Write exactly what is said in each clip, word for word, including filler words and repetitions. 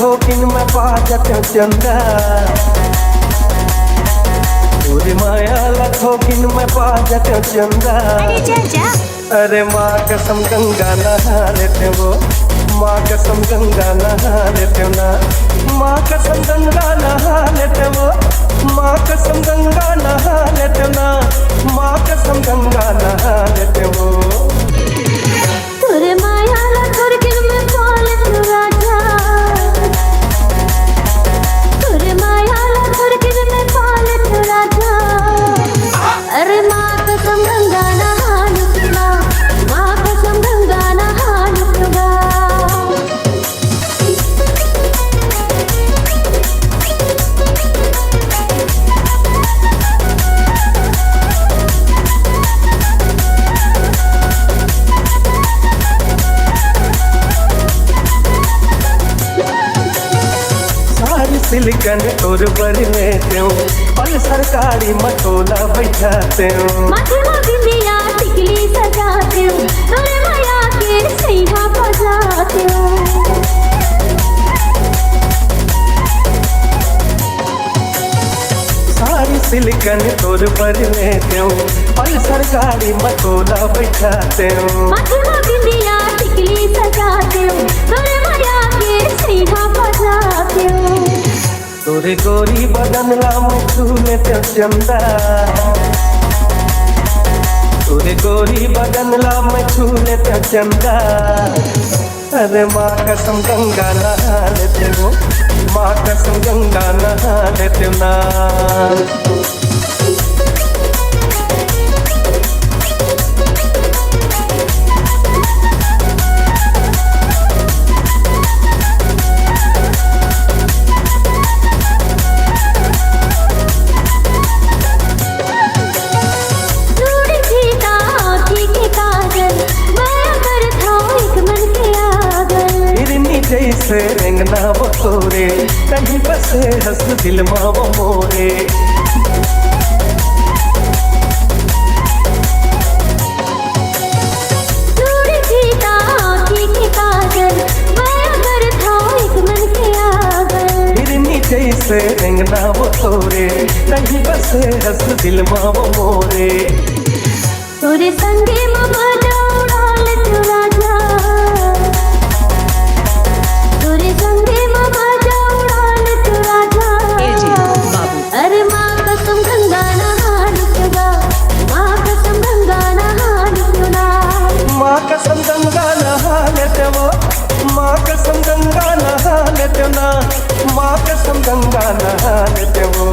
थोकिन में पा जातेंव चंदा, तोरे माया ला थोकिन में पा जातेंव चंदा। अरे जा, जा। अरे माँ कसम गंगा नहा लेतेंव वो, माँ कसम गंगा नहा लेतेंव ना, माँ कसम गंगा नहा लेतेंव वो, माँ कसम गंगा नहा लेतेंव ना, माँ कसम गंगा नहा लेतेंव वो। तोरे माया ला थोरकिन में पा लेतेंव राजा, तोरे माया ला थोरकिन में पा लेतेंव राजा। अरे माँ कसम गंगा नहा लेतेंव ना, माँ कसम गंगा नहा लेतेंव ना। सारी सिलकन तोर बर लेतेंव, पल्सर गाड़ी म तोला बइठातेंव। माथे म बिंदिया टिकली सजातेंव, तोरे माया के सइहा बजातेंव। सारी सिलकन तोर बर लेतेंव, पल्सर गाड़ी म तोला बइठातेंव। माथे म बिंदिया टिकली सजातेंव, तोरे माया के सइहा बजातेंव। तोरे गोरी बदन ला मैं छू लेतेंव चंदा, तोरे गोरी बदन ला मैं छू लेतेंव चंदा। अरे माँ कसम गंगा नहा लेतेंव वो, माँ कसम गंगा नहा लेतेंव ना। चूड़ी फीता, आँखी के काजल, माया करथंव एक मन के आगल। हिरनी जइसे रेंगना वो तोरे, कहीं बसे हस दिल मा वो मोरे। चूड़ी फीता, आँखी के काजल, माया करथंव एक मन के आगल। हिरनी जइसे रेंगना वो तोरे, कहीं बसे हस दिल मा वो मोरे। तोरे संगे म बाजा उड़ा लेतेंव राजा, तोरे संगे म बाजा उड़ा लेतेंव राजा। ए जी, बाबू। अरे माँ कसम गंगा नहा लेतेंव ना, माँ कसम गंगा नहा लेतेंव ना। माँ कसम गंगा नहा लेतेंव वो, माँ कसम गंगा नहा लेतेंव ना, माँ कसम गंगा नहा लेतेंव वो।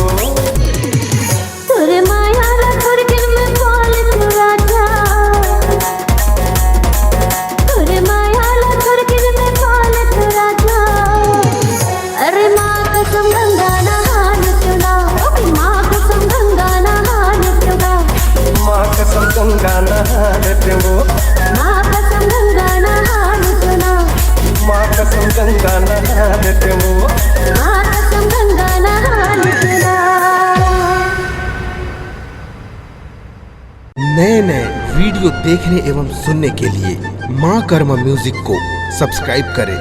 तोरे माया ला थोरकिन में पा लेतेंव राजा, तोरे माया ला थोरकिन में पा लेतेंव राजा। अरे माँ कसम गंगा नहा लेतेंव ना, ओ माँ कसम गंगा नहा लेतेंव ना। माँ कसम गंगा नहा लेतेंव वो। माँ कसम गंगा नहा लेतेंव ना। माँ कसम गंगा नहा लेतेंव वो। माँ कसम गंगा नहा लेतेंव ना। नए नए वीडियो देखने एवं सुनने के लिए माँ कर्मा म्यूजिक को सब्सक्राइब करें।